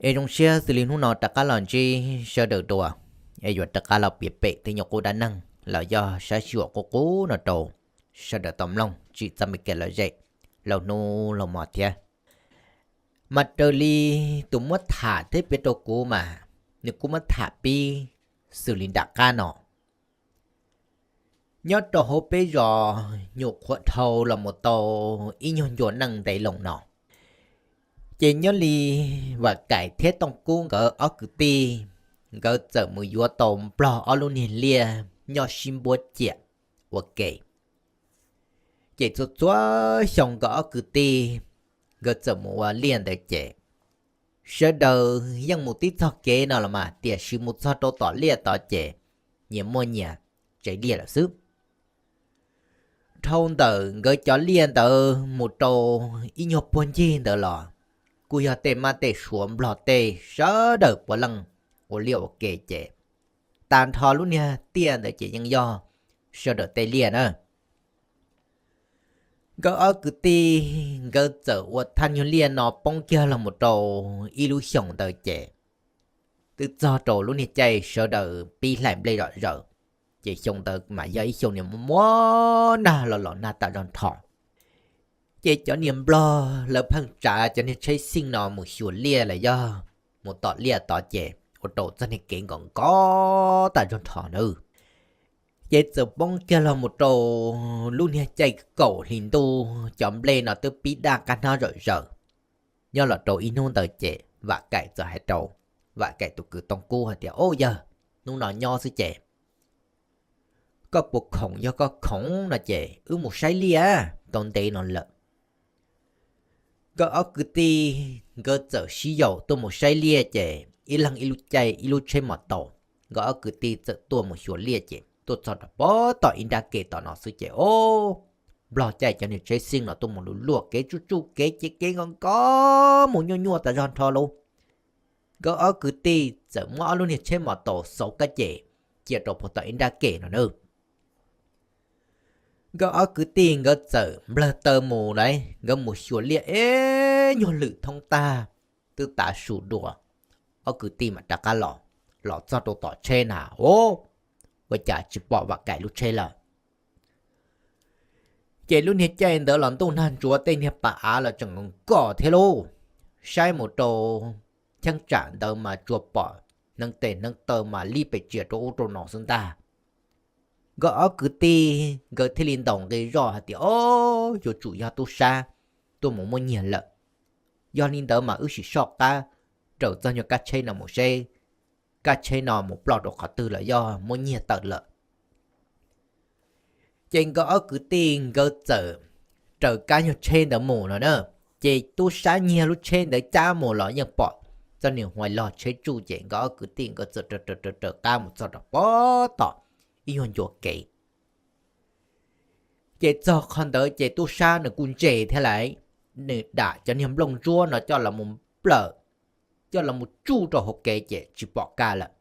Es zoo siab xws li hnub no rov qab los ntsib sawv daws dua, es yuav rov qab los piav pem tej nyuag qub dab neeg los yog saib xyuas qub qub no rau sawv daws tau mloog tsim txoj me kev lom zem laug hnub laug hmo thiab. Mas raws li tus muab tham thiab piav rau kuv mas, nws kuj muab tham pib xws li nram qab no. Nyob rau hauv peb zos nyuam qhuav dhau los mus tau ib nyuag ncua neej ntev loo no, ces nyob li Vam Kaim thiab Tooj Kub nkawd ob kwv tij, nkawd txawm mus yuav tau nplog ob lub niag liaj nyob sib npuab ciam ua ke. Ces txhua txhua xyoo nkawd ob kwv tij nkawd txawm mus ua liaj ntawd ces sawv daws yeej mus tib txog kev no los mas, tiam sis mus txog rau tom liaj tod ces nyias muaj nyias tsev liaj lawm xwb. Dhau ntawm nkawd cov liaj ntawd mus rau ib nyuag puag ncig ntawd los kuj yog tej mab tej suav nplog tej sawv daws puav leej ua liaj ua ke ces tag nrho lub niag tiaj ntawd ces yeej yog sawv daws tej liaj na. Nkawd ob kwv tij nkawd txawm ua thaj nyuag liaj no poob kiag los mus rau ib lub xyoos ntawd ces twb txog rau lub niag caij sawv daws pib hlais nplej zom zaws, ces xyoo ntawd mas yog ib xyoo niag muaj nag los los nag tas zog nrho. Ces cov niag nplog lawv pheej tsav cov niag tsheb xij no mus xyuas liaj los yog mus tom liaj tod ces ua rau txoj niag kev nkos nkos tas zog nrho nawb. Ces txawm poob kiag los mus rau lub niag caij kaum hli ntuj, cov nplej no twb pib daj qab hnab zom zaws. Nyob los rau ib hnub ntawd ces Vam Kaim txawm hais rau Vam Kaim tus kwv Tooj Kub hais tias, Au yawg, hnub no nyob xwb ces koj puas khoom? Yog koj khoom no ces wb mus saib liaj, tau ntev no lawm. Nkawd ob kwv tij nkawd txawm sib yaum tuaj mus saib liaj ces ib leeg ib lub caij ib lub tsheb mos taus, nkawd ob kwv tij txawm tuaj mus xyuas liaj ces tuaj txog rau pem tom ib nrab ke tom no xwb ces, o, nplog caij cov niag tsheb xij no tuaj mus luaj luaj kev tsuj tsuj kev ces kev nkos nkos mus nyuaj nyuaj tas zog nrho lauj. Nkawd ob kwv tij txawm muab ob lub niag tsheb mos taus xauv kab ces cia rau pem tom ib nrab ke no na. Nkawd ob kwv tij nkawd txawm nplawg taw mus lawm, nkawd mus xyuas liaj ib nyuag lwm thoob tag, twb tav su dua, ob kwv tij mam rov qab los, los txog rau tom tsheb na, o, ua cas tsis pom Vam Kaim lub tsheb lawm. Ces lub niag caij ntawd los ntuj nag ntsuav tej niag pas av los tseem nkos thiab lauj, saib mus rau cheeb tsam ntawd mas tsuas pom hneev tes hneev taw mas li pes tsias rau ub rau no xwb ntag. Nkawd ob kwv tij nkawd thiaj li ntaus nqi zoj hais tias, o, yuav tsum yog tub sab tuaj mus muab nyiag lawm. Yog li ntawd mas wb sim soj qab raws txog nyuag kab tsheb no mus seb kab tsheb no mus ploj rau qhov twg los yog muab nyiag tawm lawm. Ces nkawd ob kwv tij nkawd txawm raws kab nyuag tsheb ntawd mus no na. Ces tub sab nyiag lub tsheb ntawd cab mus los yeej pom txoj niag huais log tsheb tsuj ces nkawd ob kwv tij nkawd txawm raws raws raws raws qab mus txog rau pem tom ib nyuag ncua kev. Ces txog qhov ntawd ces tub sab nws kuj ntse thiab lauj, nws dam cov niag nplooj ntsuab no coj los mus nplawm, coj los mus tsuj rau hauv kev ces tsis pom kab lawm.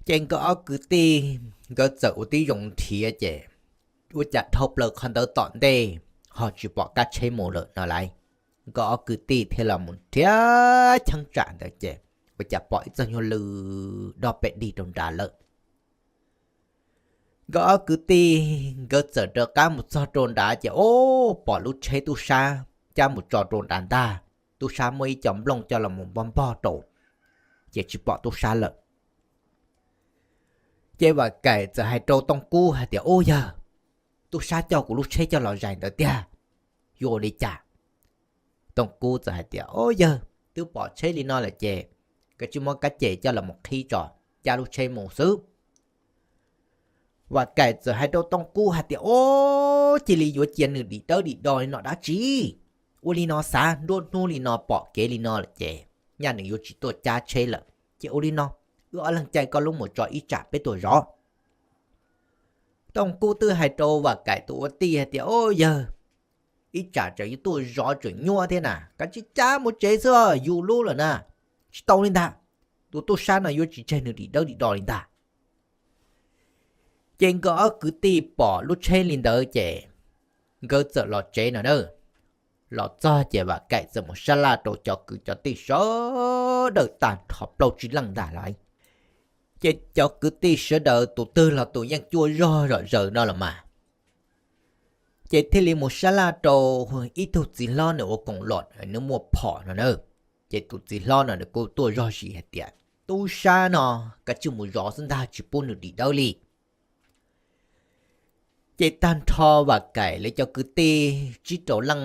Ces nkawd ob kwv tij nkawd txawm ua tib zoo nrhiav ces ua cas dhau plaws qhov ntawd tom ntej ho tsis pom kab tsheb mus lawm no lauj. Nkawd ob kwv tij thiaj los mus nrhiav cheeb tsam ntawd ces ua cas pom ib txoj nyuag lw dob pem dig rau nrad lawm. Nkawd ob kwv tij nkawd txawm raws qab mus txog rau nrad ces, o, pom lub tsheb tub sab cab mus tso rau nrad ntag. Tub sab muab ib co nplooj coj los mus npog npog rau, ces tsis pom tub sab lawm. Ces Vam Kaim txawm hais rau Tooj Kub hais tias, Ub yawg, tub sab coj kuv lub tsheb coj los zais ntawd tiag, yuav ua li cas? Tooj Kub txawm hais tias, Ub yawg, twb pom tsheb li no lawm ces kav tsij muab kab ces coj los mus qhib tso, cab lub tsheb mus xwb. Vam Kaim txawm hais rau Tooj Kub hais tias, Ub, cia li yuav cia nws dim dawb dim do li no dab tsi? Ua li no xav, nruab hnub li no pom kev li no lawm ces nyaj nws yuav tsis tuaj cab tsheb lawm. Ces ua li no, wb ob leeg caij koj lub mus tso ib tsam peb tuaj zov. Tooj Kub twb hais rau Vam Kaim tus ua tij hais tias, Ub yawg, ib tsam tseem yuav tuaj zov tseem nyuaj thiab na, kav tsij cab mus tsev xwb, yus lub lawm na. Tsis tau li ntag, tus tub sab no yuav tsis tseg nws dim dawb dim do li ntag. Ces nkawd ob kwv tij pom lub tsheb li ntawd ces nkawd txawm los tsev no na. los txog ces Vam Kaim txawm mus sab laj rau cov kwv cov tij sawv daws tag nrho plaub tsib leej ntag lauj. Ces cov kwv tij sawv daws tus twg los tus yeej cuaj zog zom zaws no los mas. Ces thiaj li mus sab laj rau ib tug txiv hlob nws ua koom lom nws muaj phom no na. Ces tus txiv hlob no nws kuj tuaj zog zis hais tias, tub sab no kav tsij mus zov xwb ntag, tsis pub nws dim dawb li. Ces tag nrho Vam Kaim lawv cov kwv tij tsib rau leej,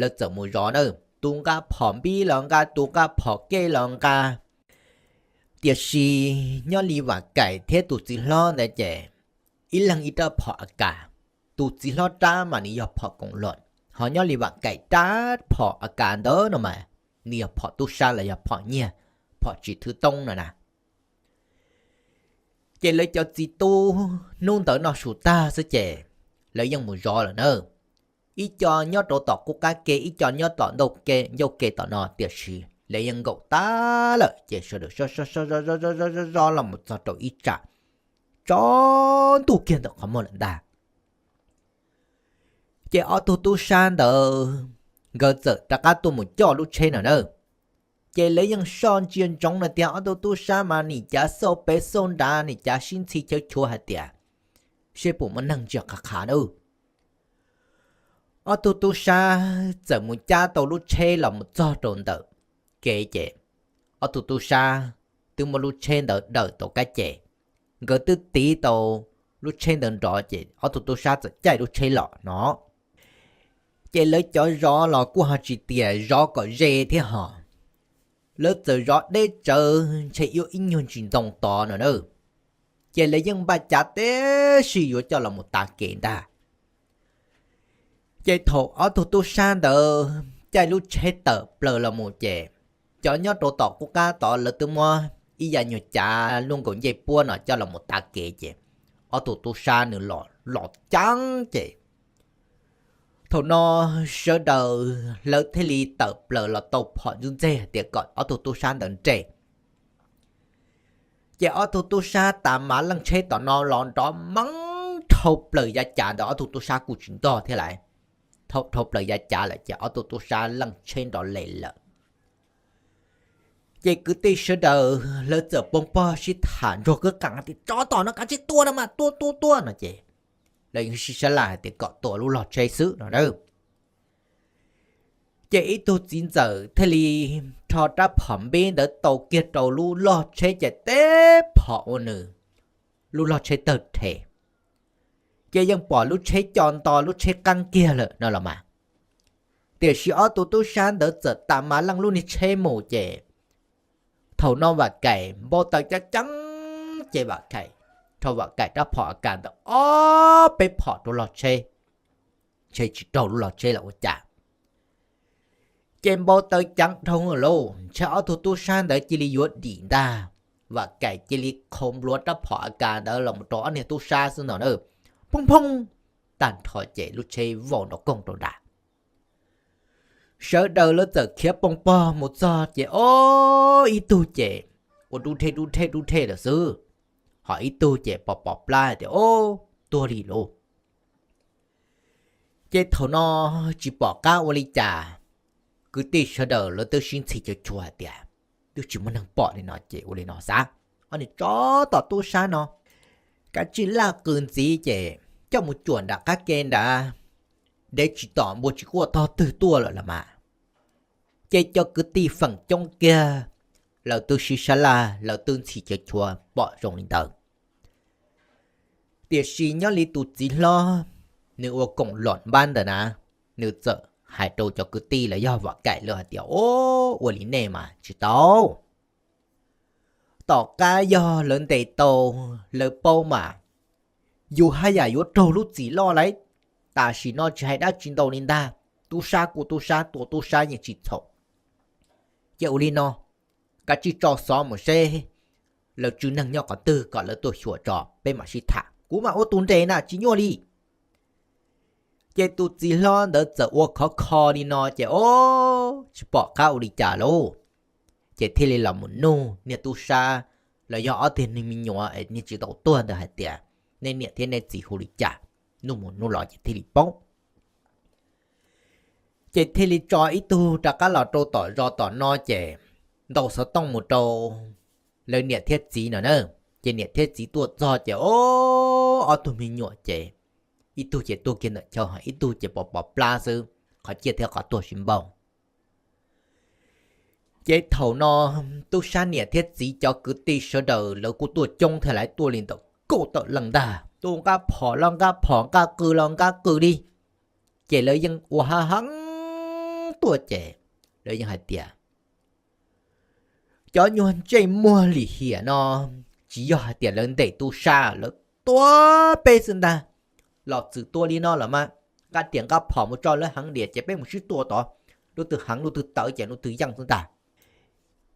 lawv txawm mus zov na, tus nqa phom npib los nqa, tus nqa phom kej los nqa. Tiam sis nyob li Vam Kaim thiab tus txiv hlob ntawd ces ib leeg ib rab phom AK. Tus txiv hlob rab mas nws yog phom koom lom, ho nyob li Vam Kaim rab phom AK ntawd no mas nws yog phom tub sab los yog phom nyiaj, phom tsis thwb toob no na. Ces lawv cov txiv tub hnub ntawd noj su tag xwb ces lawv yeej mus zov lawm na. Ib co nyob rau tom qub qab ke, ib co nyob tom ncauj ke tom no, tiam sis lawv yeej nkaum tag lawm ces sawv daws zov zov zov los mus txog rau ib tsam tsaus ntuj kiag ntawm qhov muag lawm ntag. Ces ob tug tub sab ntawd nkawd txawm rov qab tuaj mus coj lub tsheb no na. Ces lawv yeej soj ntsia ntsoov no tias ob tug tub sab mas nim cav xauj pem xauj nrad, nim cav sib ntxhi chawv chua hais tias seb puas muaj neeg ntsia qhav qhav na. Ob tug tub sab txawm mus cab tau lub tsheb los mus txog rau ntawm kev ces ob tug tub sab twb muab lub tsheb ntawd daws tau kab ces, nkawd twb tiv tau lub tsheb ntawd nrov ces ob tug tub sab txawm caij lub tsheb los no. Ces lawv cov zov los kuj ho tsis tias zov kom ze thiab ho, lawv txawm zov deb tsawv ntshe yuav ib nyuag ntsis ntoo tod no na. Ces lawv yeej npaj cav teb si yuav coj los mus tav kev ntag. Ces thaum ob tug tub sab ntawd caij lub tsheb tawm plaws los mus ces cov nyob rau tom qub qab tod lawv twb muab ib yam nyuag cav luaj nkaus ncej puab no coj los mus tav kev ces ob tug tub sab nws los los ceev ces thaum no sawv daws lawv thiaj li tawm plaws los tau phom ntxwg ntxeg hais tias kom ob tug tub sab ntawd nres. Ces ob tug tub sab tas mas leej tsheb tom no los nrov meeb dhau plaws yav cav ntawd ob tug tub sab kuj tsis ntog thiab lawm. Thaum dhau plaws yav cav lawm ces ob tug tub sab leej tsheb nrov les lawm. Ces kwv tij sawv daws lawv txawm poob pob sib tham ntsuag kwj qees tias tsov tom no kav tsij tua no mas tua tua tua no ces lawv yeej sib sab laj hais tias kom tua lub log tsheb xwb no na. Ces ib tug txiv ntxawm thiaj li rho rab phom npib ntawd tau kiag rau lub log tsheb ces teb phom ua nws lub log tsheb tawg rhe. Ces yeej pom lub tsheb co nto lub tsheb qeeb kiag lawm no los mas. Tiam sis ob tug tub sab ntawd txawm tas mas leej lub niag tsheb mus ces thaum no Vam Kaim npau taws ceev ceev ces Vam Kaim rho Vam Kaim rab phom AK ntawd ob peb phom rau log tsheb, ntshe tsis raug lub log tsheb los ua cas. Ces npau taws ceev dhau lauj, ntshe ob tug tub sab ntawd cia li yuav dim ntag. Vam Kaim cia li qhau npluav rab phom AK ntawd los mus rau ob niag tub sab xwb no na, phooj phooj, tag nrho ces lub tsheb vau nrov koog rau nram. Sawv daws lawv txawm khiav poo pog mus txog ces ob ib tug ces ua dub dhej dub dhej dub dhej lawm xwb, ho ib tug ces pom pom plab tias ob tuag li lauj. Ces thaum no tsis pom qab ua li cas, kwv tij sawv daws lawv twb sib ntxhi cav tshua hais tias twb tsis muaj neeg pom li no ces ua li no xav, ob niag tsov tom tub sab no kav tsij laj qws ntxiv ces coj mus cuam nram qab ke nrad, dev tsis tom npua tsis quaj tog twg tuaj lawm los mas. Ces cov kwv tij feem coob kiag lawv twb sib sab laj lawv twb ntxhi cav tshua pom zoo li ntawd. Tiam sis nyob li tus txiv hlob nws ua koom lom npab ntawd na, nws txawm hais rau cov kwv tij los yog Vam Kaim lawv hais tias ob, ua li nej mas tsis tau. Tom qab yog lawv ntes tau lawv paub mas yus haj yam yuav raug lub txim loj lauj. Tam sim no tsis hais dab tsi ntau li ntag, tub sab kuj tub sab, tua tub sab yeej tsis txhaum. Ces ua li no, kav tsij tso xov mus seb lawv tswv neeg nyob qhov twg kom lawv tuaj xyuas tso peb mam sib tham, kuv mam ua tus nres na tsis nyuaj li. Ces tus txiv hlob ntawd txawm ua khov kho li no ces ob, tsis pom qab ua li cas lauj. Ces thiaj li los mus nug niag tub sab los yog ob tug neeg me nyuam es niag tsis tau tuag ntawd hais tias nej niam thiab nej txiv hu li cas, nug mus nug los ces thiaj li paub. Ces thiaj li tso ib tug rov qab los rau tom zos tom no ces ntaus xov tooj mus rau lawv niam thiab txiv no na. Ces niam thiab txiv tuaj txog ces o, ob tug me nyuam ces ib tug ces tuag kiag ntawm chaw, ib tug ces pov pov plab xwb, qhov ciaj thiab qhov tuag sib npaug. Ces thaum no tub sab niam thiab txiv cov kwv tij sawv daws lawv kuj tuaj coob thiab, lawv tuaj li ntawm kaum tawm leej ntag, tuaj nqaj phom los nqaj phom, nqaj qw los nqaj qw li. Ces lawv yeej ua hav heev tuaj ces lawv yeej hais tias cov nyuag ntsej muag lim hiam no, tsis yog hais tias lawv ntes tub sab, lawv tua peb xwb ntag. Los txwm tua li no los mas nqa riam nqa phom mus tso lawv heev diam ces peb mus sib tua tod, lub twg heev lub twg tawv ces lub twg yeej xwb ntag.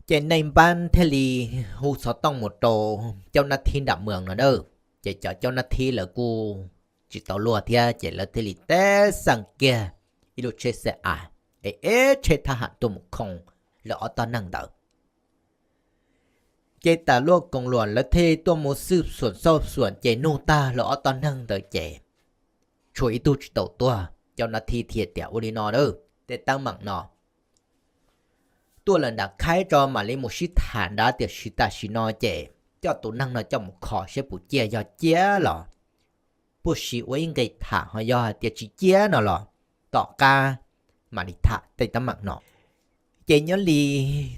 Ces neeg npab thiaj li hu xov tooj mus rau cov nab thib nram mws no na. Ces cov cov nab thib lawv kuj tsis tau luag thiab ces lawv thiaj li teb xeem kiag ib lub tsheb xe as es eb tsheb thab ham tuaj mus khoom lawv ob tog neeg ntawd. Ces tas luaj koom luam lawv thiaj tuaj mus xwb xuam xauj xuam ces nug tag lawv ob tog neeg ntawd ces tshuav ib tug tsis tau tuag. Cov nab thib thiaj tias ua li no a, tej teeb meem no tuaj lawm nram khaib tso mam li mus sib tham nrad, tiam sis tam sim no ces coj tus neeg no coj mus kho saib puas ciaj, yog ciaj los puaj sim ua ib nqe tham, ho yog hais tias tsis ciaj no los tom qab mam li tham tej teeb meem no. Ces nyob li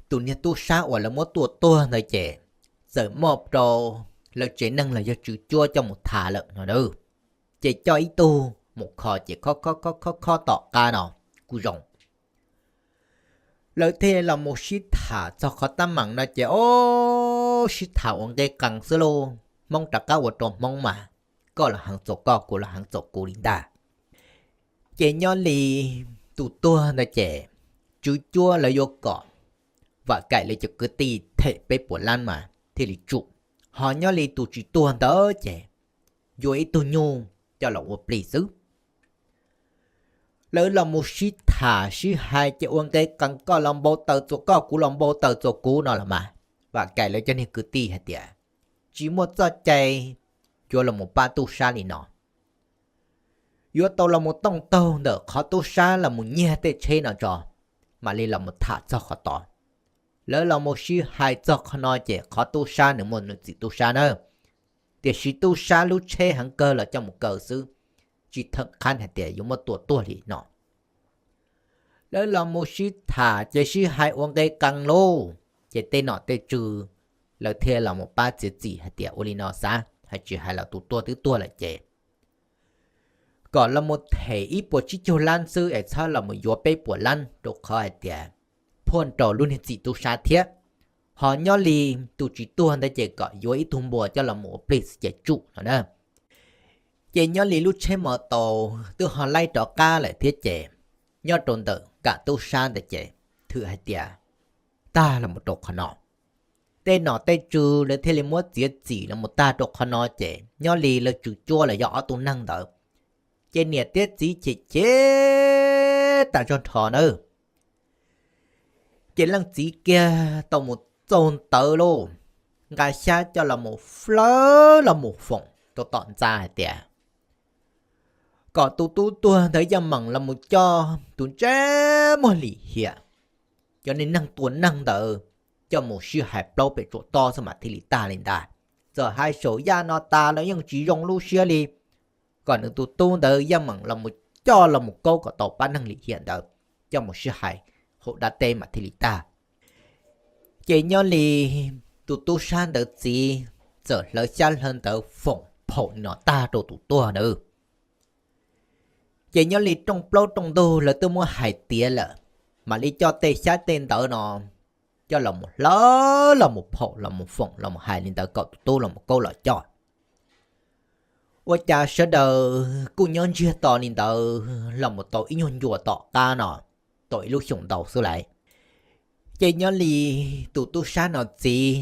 tus niag tub sab uas lawv muab tua tuag ntawd ces txawm muaj rau lawv tsev neeg los yog tswv cuab coj mus tham lawm no a. Ces coj ib tug mus kho ces kho kho kho kho kho tom qab no kuj zoo. Lawv thiaj los mus sib tham txog qhov teeb meem no ces o, sib tham ua nqe qees xwb lauj, Hmoob rov qab ua rau Hmoob mas, koj los heev txaus koj, kuv los heev txaus kuv li ntag. Ces nyob li tus tuag ntawd ces tswv cuab lawv yuav kom Vam Kaim lawv cov kwv tij them peb puas lab mas thiaj li tsum, ho nyob li tus tsis tuag ntawd ces yuav ib tug nyuj coj los ua plig xwb. Lawv los mus sib tham sib hais ces ua nqe qees, koj los npau taws txuas koj, kuv los npau taws txuas kuv no los mas, Vam Kaim lawv cov niag kwv tij hais tias tsis muaj txoj cai yuav los mus pab tub sab li no. Yuav tau los mus tooj taug ntawm qhov tub sab los mus nyiag tej tsheb no tso, mam li los mus tham txog qhov tod. Lawv los mus sib hais txog qhov no ces qhov tub sab nws muaj nws txim tub sab na, tiam sis tub sab lub tsheb heev kawg los coj mus kaw xwb, tsis theem qhab hais tias yuav muab tua tuag li no. Lawv los mus sib tham ces sib hais ua nqe qees lauj, ces tej nom tej tswv lawv thiaj los mus pab txiav txim hais tias ua li no xav, hais tsis hais los tus tuag twb tuag lawm ces kom los mus them ib puas tsib caug lab xwb es txhob los mus yuav peb puas lab, rau qhov hais tias phuaj rau lub niag txim tub sab thiab. Ho nyob li tus tsis tuag ntawd ces kom yuav ib tug npua coj los mus ua plig xwb ces tsum no na. Ces nyob li lub tsheb mos taus twb ho laib rov qab lawm thiab ces nyob rau ntawm kam tub sab ntawd ces thwm hais tias tag los mus rau qhov no. Tej nom tej tswv lawv thiaj li muab txiav txim los mus tag rau qhov no ces nyob li lawv tswv cuab los yog ob tug neeg ntawd ces niam thiab txiv chim chim tas zog nrho na. Ces leej txiv kiag tau mus txaug ntawv lauj, nqa xyab coj los mus flawb los mus foom rau tom ntxa hais tias kom tus tub tuag ntawd yeej meem los mus coj tus ntsej muag lim hiam, cov niag neeg tua neeg ntawd coj mus sib hais plaub pem tsuas tob xwb mas thiaj li tag li ntag. Txawm hais saum yaj no tas los yeej tsis zoo lub siab li, kom nws tus tub ntawd yeej meem los mus coj los mus kaub kom tau pab neeg lim hiam ntawd coj mus sib hais hauv dab teb mas thiaj li tag. Ces nyob li tus tub sab ntawd txiv txawm hlawv xyab hlawv ntawv foom phaum no tag rau tus tuag ntawd. Ces nyob li rooj plaub rooj ntug lawv twb muab hais tiav lawm, mam li coj tej xyab tej ntawv no coj los mus hlawv los mus phaum los mus foom los mus hais li ntawd kom tus tub los mus kaub los coj. Ua cas sawv daws kuj nyob ntsiag to li ntawd los mus tau ib nyuag ncua tom qab no, tau ib lub xyoos ntau xwb lauj. Ces nyob li tus tub sab no txiv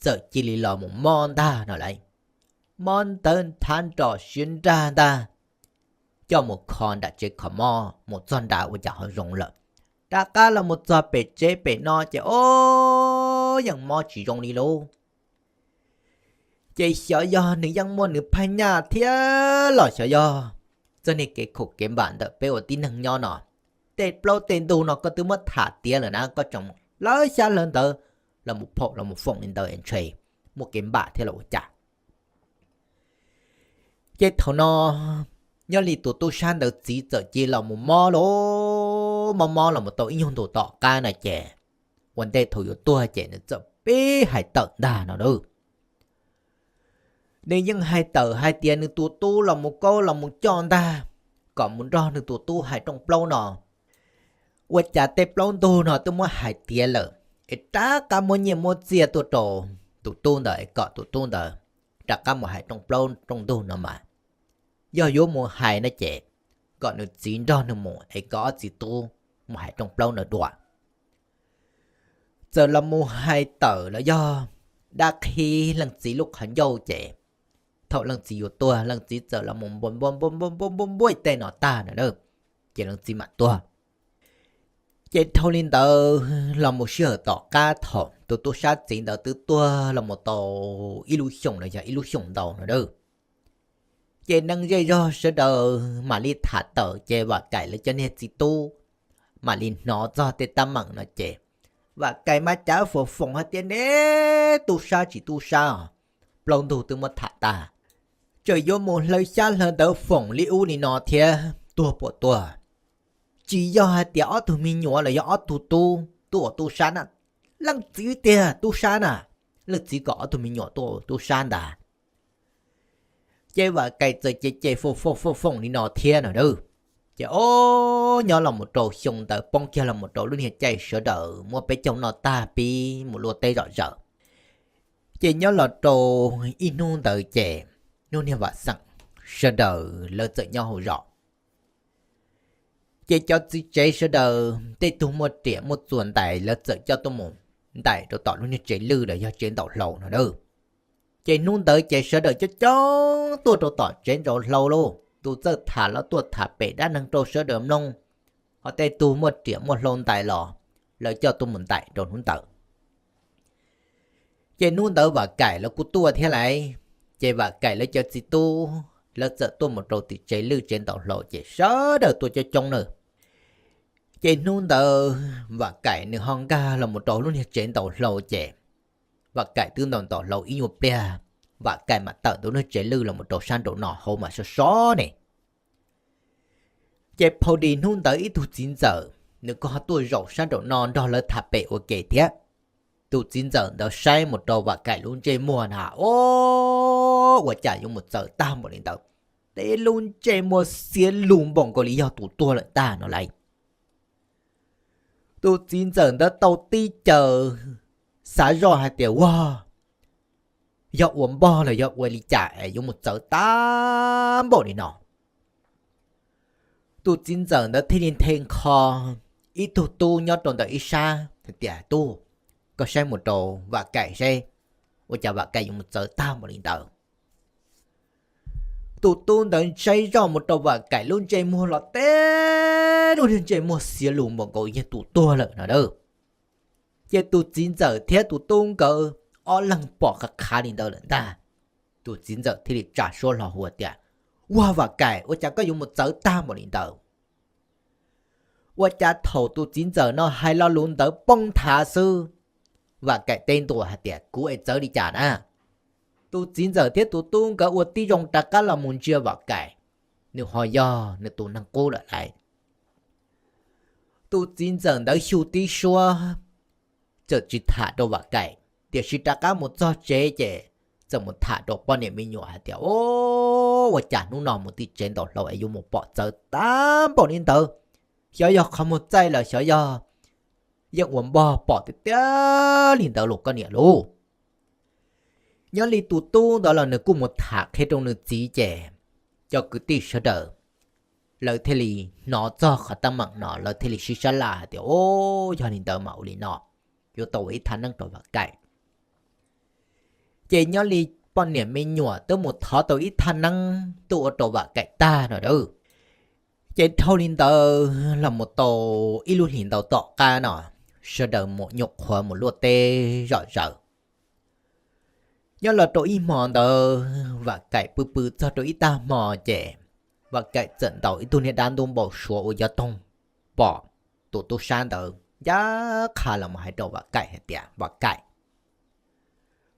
txawm cia li los mus mob ntag no lauj. Mob ntawd nthav nrom siav nrag ntag, coj mus kho nram tsev kho mob mus txog nrad ua cas ho zoo lawm. Rov qab los mus txog pem tsev pem no ces o, yeej mob tsis zoo li lauj. Ces xyov yog nws yeej muaj nws phaj nyaj thiab los xyov yog txoj niag kev khaum kev npam ntawm peb ua tib neeg nyob no, tej plaub tej ntug no koj twb muab tham tiav lawm na, koj tseem hlawv xyab hlawv ntawv los mus phaum los mus foom li ntawd es ntshe muaj kev npam thiab los ua cas. Ces thaum no nyob li tus tub sab ntawd txiv txawm cia los mus mob los mob mob los mus tau ib nyuag ntu tom qab no ces ua ntej thaum yuav tuag ces nws txawm pib hais tawm ntag no lauj. Nws yeej hais tawm hais tias nws tus tub los mus kaub los mus coj ntag, kom mus nrog nws tus tub hais rooj plaub no, ua cas tej plaub ntug no twb muab hais tiav lawm, es rov qab muab nyiaj muab txiaj tuaj rau tus tub ntawd es kom tus tub ntawd rov qab mus hais rooj plaub rooj ntug no mas, yog yuav mus hais no ces kom nws txiv nrog nws mus es kom ob txiv tub mus hais rooj plaub no dua. Txawm los mus hais tawm los yog dab qhib leej txiv lub qhov ncauj ces thaum leej txiv yuav tuag leej txiv txawm los mus npuaj npuaj npuaj npuaj npuaj npuaj tej no tag no na, ces leej txiv mam tuag. Ces dhau li ntawd los mus sij hawm tom qab thaum tus tub sab txiv ntawd twb tuag los mus tau ib lub xyoos los yog ib lub xyoos ntau no na, ces neeg zej zog sawv daws mam li tham tawm ces Vam Kaim lawv cov niag txiv tub mam li hnov txog tej teeb meem no ces Vam Kaim mas cav foom foom hais tias neb tub sab tsis tub sab os, plaub ntug twb muab tham tag, tseem yuav mus hlawv xyab hlawv ntawv foom li ub li no thiab tuag puas tuag. Tsis yog hais tias ob tug me nyuam los yog ob tug tub tuaj ua tub sab na, leej txiv tiag tub sab na, leej txiv kom ob tug me nyuam tuaj ua tub sab ntag. Ces Vam Kaim txawm cem cem foom foom foom foom li no thiab no na. Ces o, nyob los mus rau xyoo ntawd poob kiag los mus rau lub niag caij sawv daws muab peb caug noj tag pib mus luaj teb zom zaws. Ces nyob los rau ib hnub ntawd ces hnub niag vam xeem sawv daws lawv txawm nyob hauv zos. Ces cov txiv tsev sawv daws tej tug muaj riam muaj txuas ntais lawv txawm coj tuaj mus ntais rau tom lub niag tsev lwj los yog tsev ntaus hlau no na. Ces hnub ntawd ces sawv daws coob coob tuaj rau tom tsev ntaus hlau lauj, tus txawj tham los tuaj tham pem dab neeg rau sawv daws mloog, ho tej tug muaj riam muaj hlau ntais los lawv coj tuaj mus ntais rau hnub ntawd. Ces hnub ntawd Vam Kaim lawv kuj tuaj thiab lauj. Ces Vam Kaim lawv cov txiv tub lawv txawm tuaj mus rau tim tsev lwj tsev ntaus hlau ces sawv daws tuaj coob coob na. Ces hnub ntawd Vam Kaim nws ho nkag los mus rau lub niag tsev ntaus hlau ces Vam Kaim twb ntaus ntaus hlau ib nyuag pliag, Vam Kaim mam tawm ntawm lub niag tsev lwj los mus rau sab nraum no hauv mas sov sov ne. Ces phau dis hnub ntawd ib tug txiv ntxawm nws kuj ho tuaj zaum sab nraum no nrog lawv tham pem ua ke thiab. Tus txiv ntxawm ntawd saib mus rau Vam Kaim lub ntsej muag na, o, ua cas yuav mus txawv tag npaum li ntawd, tej lub ntsej muag xiav lus npaum nkaus li yog tus tuag lawm tag no lauj. Tus txiv ntxawm ntawd tau tib caws xav zoj hais tias, Ua, yog ua npog los yog ua li cas es yuav mus txawv tag npaum li no? Tus txiv ntxawm ntawd thiaj li nthe nkho ib tug tub nyob rau ntawm ib sab hais tias, Tub, koj saib mus rau Vam Kaim seb, ua cas Vam Kaim yuav mus txawv tag npaum li ntawd? Tus tub ntawd saib zoj mus rau Vam Kaim lub ntsej muag los tej lub niag ntsej muag xiav lus npaum nkaus yog tus tuag lawm no lauj. Ces tus txiv ntxawm thiab tus tub nkawd ob leeg pom qab qhav li ntawd lawm ntag. Tus txiv ntxawm thiaj li tsa suab hlo hu tias, Ua, Vam Kaim, ua cas koj yuav mus txawv tag npaum li ntawd? Ua cas thaum tus txiv ntxawm no hais lo lus ntawd poob nthav xwb, Vam Kaim teb ntua hais tias, Kuv es txawv li cas na? Tus txiv ntxawm thiab tus tub nkawd ua tib zoo rov qab los mus ntsia Vam Kaim, nws ho yog nws tus neeg qub lawm lauj. Tus txiv ntxawm ntawd xyu tib suab, txawm tsis tham rau Vam Kaim, tiam sis rov qab mus txog tsev ces txawm mus tham rau poj niam me nyuam hais tias, O, ua cas hnub no mus tim tsev ntaus hlau es yuav mus pom txawv tag npaum li ntawd? Xyov yog qhov muag txaij los xyov yog yeej ua npog pom tiag tiag li ntawd los koj niam lauj. Nyob li tus tub ntawd los nws kuj mus tham qhia rau nws txiv ces cov kwv tij sawv daws lawv thiaj li hnov txog qhov teeb meem no lawv thiaj li sib sab laj hais tias, O, yog li ntawd mas ua li no, yuav tau ua ib thaj neeb rau Vam Kaim. Ces nyob li poj niam me nyuam twb mus thov tau ib thaj neeb tuaj ua rau Vam Kaim tag no lauj. Ces dhau li ntawd los mus tau ib lub hlis ntau tom qab no, sawv daws mus nyuam qhuav mus luaj teb zom zaws. Nyob los rau ib hmo ntawd Vam Kaim pw pw txog rau ib tag hmo ces Vam Kaim txawm ntaus ib tug niag dab ntub npau suav ua cov toog pom tus tub sab ntawd ncaj qha los mus hais rau Vam Kaim hais tias, Vam Kaim,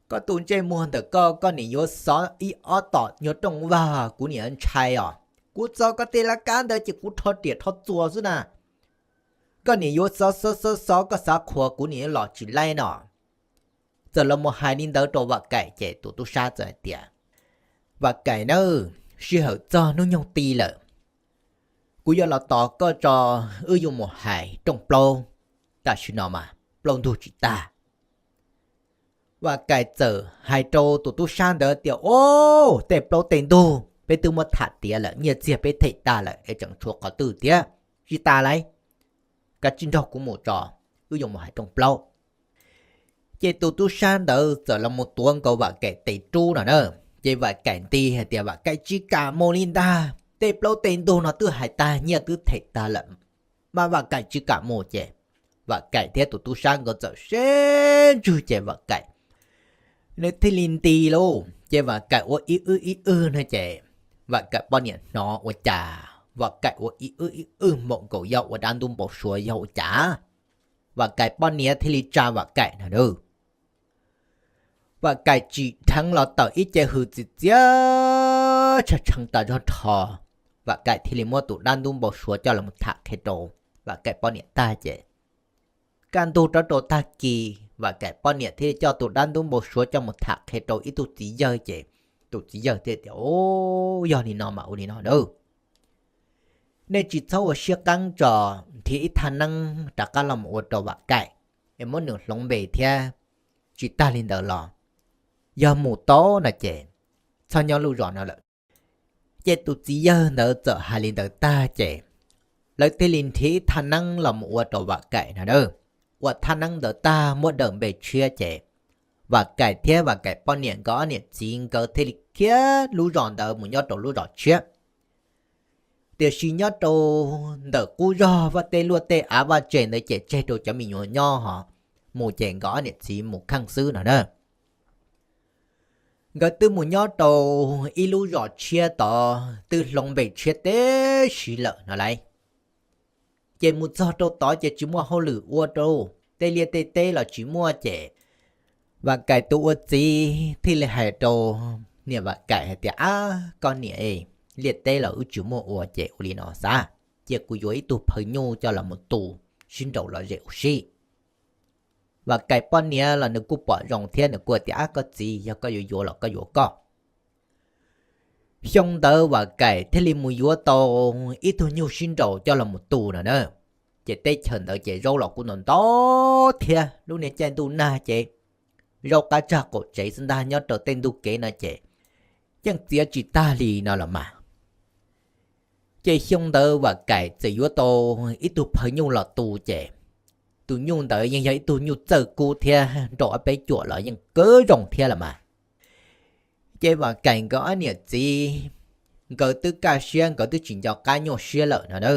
koj tus ntsej muag ntawm koj, koj niam yuav xov ib ob tom nyuag rooj vag kuv niam ntshai os. Kuv txog koj tej laj kab ntawd ces kuv rho riam rho txuas xwb na. Koj niam yuav xov xov xov xov, koj xav qhuas kuv niam yuav los tsis laib no. Txawm los mus hais li ntawd rau Vam Kaim ces tus tub sab txawm hais tias, Vam Kaim nawb, sij hawm txog hnub nyoog ti lawm, kuv yuav los tos koj tso, wb yuav mus hais rooj plaub, tam sim no mas plaub ntug tsis tag. Vam Kaim txawm hais rau tus tub sab ntawd tias, Au, tej plaub tej ntug peb twb muab tham tiav lawm, nyiaj txiag peb them tag lawm es tseem tshuav qhov twg thiab, tsis tas lauj. Kav tsij nrog kuv mus tso, wb yuav mus hais rooj plaub. Ces tus tub sab ntawd txawm los mus tuav nkaus Vam Kaim tes rub no na. Ces Vam Kaim nti hais tias, Vam Kaim tsis kam mus li ntag, tej plaub tej ntug no twb hais tag, nyiaj twb them tag lawm, mas Vam Kaim tsis kam mus. Ces Vam Kaim thiab tus tub sab nkawd txawm sib ntswg ces Vam Kaim nws thiaj li nti lauj. Ces Vam Kaim ua ib wb ib wb no ces Vam Kaim poj niam hnov ua cas Vam Kaim ua ib wb ib wb npaum nkaus yog ua dab ntub npau suav yog ua cas, Vam Kaim poj niam thiaj li tsa Vam Kaim no na. Vam Kaim tsim dheev los tawm ib ce hws txias txias tshee tshee tas zog nrho, Vam Kaim thiaj li muab tus dab ntub npau suav coj los tham qhia rau Vam Kaim poj niam tag ces kaj ntug rov rau tag kis Vam Kaim poj niam thiaj li coj tus dab ntub npau suav coj mus tham qhia rau ib tug txiv yawg ces tus txiv yawg thiaj tias, Au, yog li no mas ua li no na, nej tsis txhob ua siab qeeb tso, nrhiav ib thaj neeb rov qab los mus ua rau Vam Kaim es muab nws hloov npe thiab. Tsis tag li ntawd los yog mus tau no ces txhob nyob lub zos no lawm. Ces tus txiv yawg ntawd txawm hais li ntawd tag ces lawv thiaj li nrhiav ib thaj neeb los mus ua rau Vam Kaim no na. Ua thaj neeb ntawd tag muab daws npe tshiab ces Vam Kaim thiab Vam Kaim poj niam nkawd ob niam txiv nkawd thiaj li khiav lub zos ntawd mus nyob rau lub zos tshiab. Tiam sis nyob rau ntawm qub zog vaj tej luaj tej av vaj tse ntawd ces tseg rau cov me nyuam nyob ho, mus ces nkawd ob niam txiv mus kheej xwb no na. Nkawd twb mus nyob rau ib lub zos tshiab tod twb hloov npe tshiab teb si lawm no lauj. Ces mus txog rau tod ces tsis muaj hauj lwm ua rau, tej liaj tej teb los tsis muaj ces Vam Kaim tus ua txiv thiaj li hais rau niam Vam Kaim hais tias, Ab, koj niam, liaj teb los wb tsis muaj ua ces ua li no xav, cia kuv yuav ib tug phaw nyuj coj los mus tu sib nraus lom zem ua si. Vam Kaim poj niam los nws kuj pom zoo thiab nws kuj tias, Ab, koj txiv, yog koj yuav yuav los koj yuav koj. Xyoo ntawd Vam Kaim thiaj li mus yuav tau ib tug nyuj sib nraus coj los mus tu no na. Ces teb chaws ntawd ces zaub los kuj ntau ntau thiab, lub niag caij ntuj nag ces zaub qab tsag qaum tsev xwb ntag, nyob rau tej ntug kev no ces yeej txiav tsis tag li no los mas. Ces xyoo ntawd Vam Kaim txawm yuav tau ib tug phaw nyuj los tu ces tus nyuj ntawd yeej yog ib tug nyuj txawj kub thiab, nrau ob peb cuam los yeej kawg zoo thiab los mas. Ces Vam Kaim nkawd ob niam txiv nkawd twb kaj siab, nkawd twb tsis nco qab nyuaj siab lawm no na.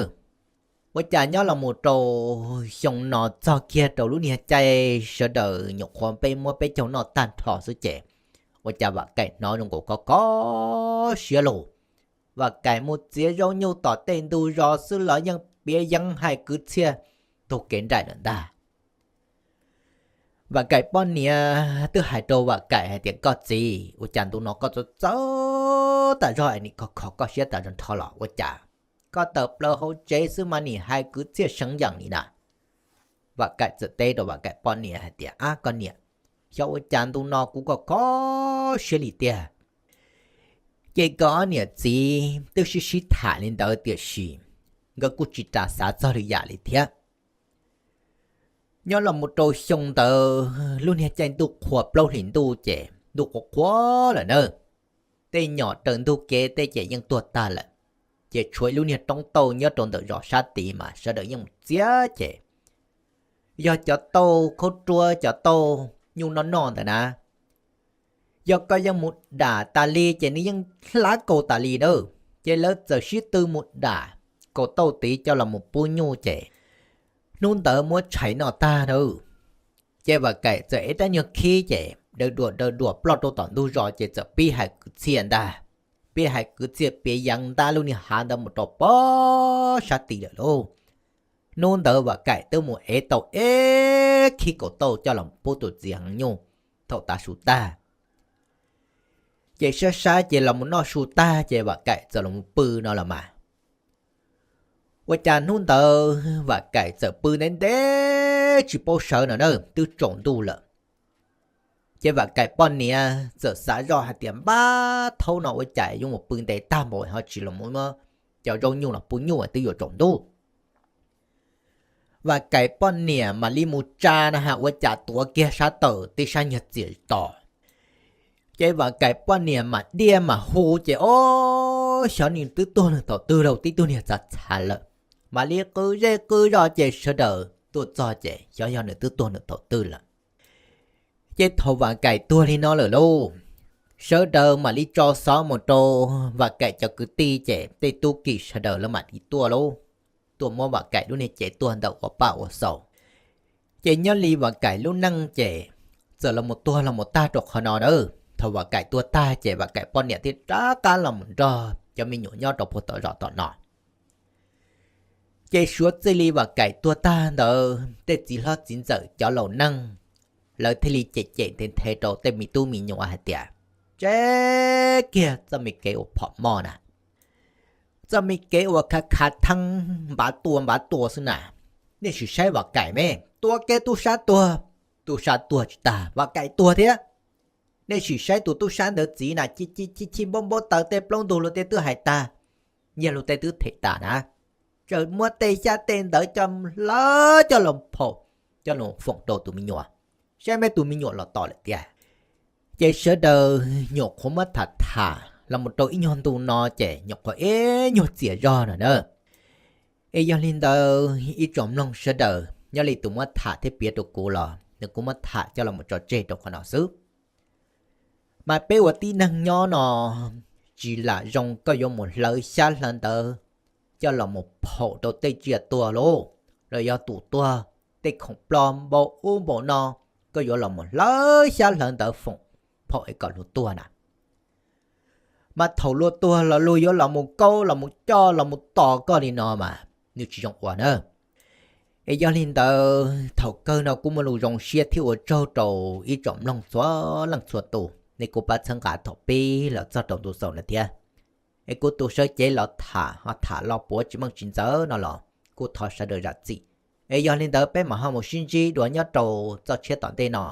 Ua cas nyob los mus rau xyoo no txog kiag rau lub niag caij sawv daws nyuam qhuav peb muab peb caug noj tag nrho xwb ces ua cas Vam Kaim hnov zoo nkaus kho kho siab lauj. Vam Kaim mus txiav zaub nyuj tom tej ntug zos xwb los yeej piav yeev hais kwv txhiaj ntug kev nraim lawm ntag. Vam Kaim poj niam twb hais rau Vam Kaim hais tias, Koj txiv, ua cas ntu no koj txawv txawv tas zog es nim kho kho koj siab tas zog nrho los ua cas koj tawm plaws hauv tsev xwb mas nim hais kwv txhiaj seev yeem li na? Vam Kaim txawm teb rau Vam Kaim poj niam hais tias, Ab koj niam, xyov ua cas ntu no kuv kho kho siab li tiag. Ces nkawd ob niam txiv twb sib sib tham li ntawd tiam sis nkawd kuj tsis ras xav txog lwm yam li thiab. Nyob los mus rau xyoo ntawd lub niag caij ntuj qhua plaub hlis ntuj ces ntuj qhuav qhuav lawm na. Tej nyom raws ntug kev tej ces yeej tuag tag lawm, ces tshuav ib lub niag roob tauj nyob rau ntawm zos sab tid mas sawv daws yeej mus txiav ces yog cov tauj khaub ruab, cov tauj nyuj noj noj ntawd na. Yog koj yeej mus dam tas li ces nws yeej hlav kaus tas li na. Ces lawv txawm sib tw mus dam kaus tauj tid coj los mus pub nyuj ces hnub ntawd muab tshais noj tag na. Ces Vam Kaim txawm ev rab nyuag khib ces daws duam daws duam ploj rau tom ntug zos ces txawm pib hais kwv txhiaj ntag. Pib hais kwv txhiaj piav yeev ntab lub niag hav ntawd mus rau pog sab tid lawm lauj. Hnub ntawd Vam Kaim twb mus ev tau ib khib kaum tauj coj los pub tus txiv heev nyuj thaum tav su tag. Ces saib saib ces los mus noj su tag ces Vam Kaim txawm los mus pw no los mas. Ua cas hnub ntawd Vam Kaim txawm pw ntev ntev tsis paub sawv no na, twb tsaus ntuj lawm. Ces Vam Kaim poj niam txawm xav zoj hais tias npab thaum no ua cas yuav mus pw ntev tag npaum ho tsis los muab cov zaub nyuj los pub nyuj twb yuav tsaus ntuj. Vam Kaim poj niam mam li mus tsa na has ua cas tuav kiag sab tawm tib sab nyuag txias tos. Ces Vam Kaim poj niam mam diaj mam hu ces ob xyov nws twb tuag nws thaum twg lauj, tib tug niag txhav txhav lawm. Mam li qw zej qw zos ces sawv daws tuaj txog ces xyov yog nws twb tuag nws thaum twg lawm. Ces thaum Vam Kaim tuag li no lawm lauj, sawv daws mam li tso xov mus rau Vam Kaim cov kwv tij ces tej tub ki sawv daws lawv mam li tuaj lauj, tuaj muab Vam Kaim lub niag cev tuag ntawm ua paj ua xaus. Ces nyob li Vam Kaim lub neej ces txawm los mus tuag los mus tag rau qhov no na. Thaum Vam Kaim tuag tag ces Vam Kaim poj niam thiaj rov qab los mus nrog cov me nyuam nyob rau puag tom zos tom no. Ces suav txij li Vam Kaim tuag tag ntawd tej txiv hlob txiv ntxawm cov laus neej lawv thiaj li cem cem nthe nthe rau tej me tub me nyuam hais tias, tseb kiag txoj me kev uas phom moj na, txoj me kev uas khav khav theeb npav tua npav tua xwb na. Nej sim saib Vam Kaim me, tua kiag tub sab tuag, tub sab tuag tsis tag Vam Kaim tuag thiab. Nej sim saib tus tub sab ntawd txiv na, chim chim npaub npaub taws tej plaub ntug luag tej twb hais tag, yog luag tej twb them tas na. Tseem muab tej xyab tej ntawv coj hlawv coj los phaum, coj los foom rau tus me nyuam, saib me tus me nyuam los tom lawm tiag. Ces sawv daws nyuam qhuav muab tham tham los mus rau ib nyuag ntu no ces nyuam qhuav ib nyuag txias zog no na. Es yog li ntawd ib tsoom mloog sawv daws nyob li tus muab tham thiab piav rau kuv los nws kuj muab tham coj los mus tso tseg rau qhov no xwb. Mas peb ua tib neeg nyob no tsis lam zoo koj yuav mus hlawv xyab hlawv ntawv coj los mus phaum rau tej tsiaj tuag lauj, los yog tus tuag tej khoom ploj npaum ub npaum no, koj yuav los mus hlawv xyab hlawv ntawv foom phaum es kom luag tuag na. Mas thaum luag tuag los luag yuav los mus kaub los mus coj los mus tos koj li no mas nws tsis zoo ua na. Es yog li ntawd thaum kawg no kuj muaj lus zoo siab thiab ua tsaug rau ib tsoom mloog txhua leej txhua tus nej kuj pab txhawb nqa thaum pib los txog rau ntu xaus no thiab. Es kuv tus sawv cev los tham ho tham los puav tsis meej tsis ntxaws no los kuj thov sawv daws zam txim. Es yog li ntawd peb mam ho mus sib ntsib dua nyob rau txoj tshiab tom ntej no.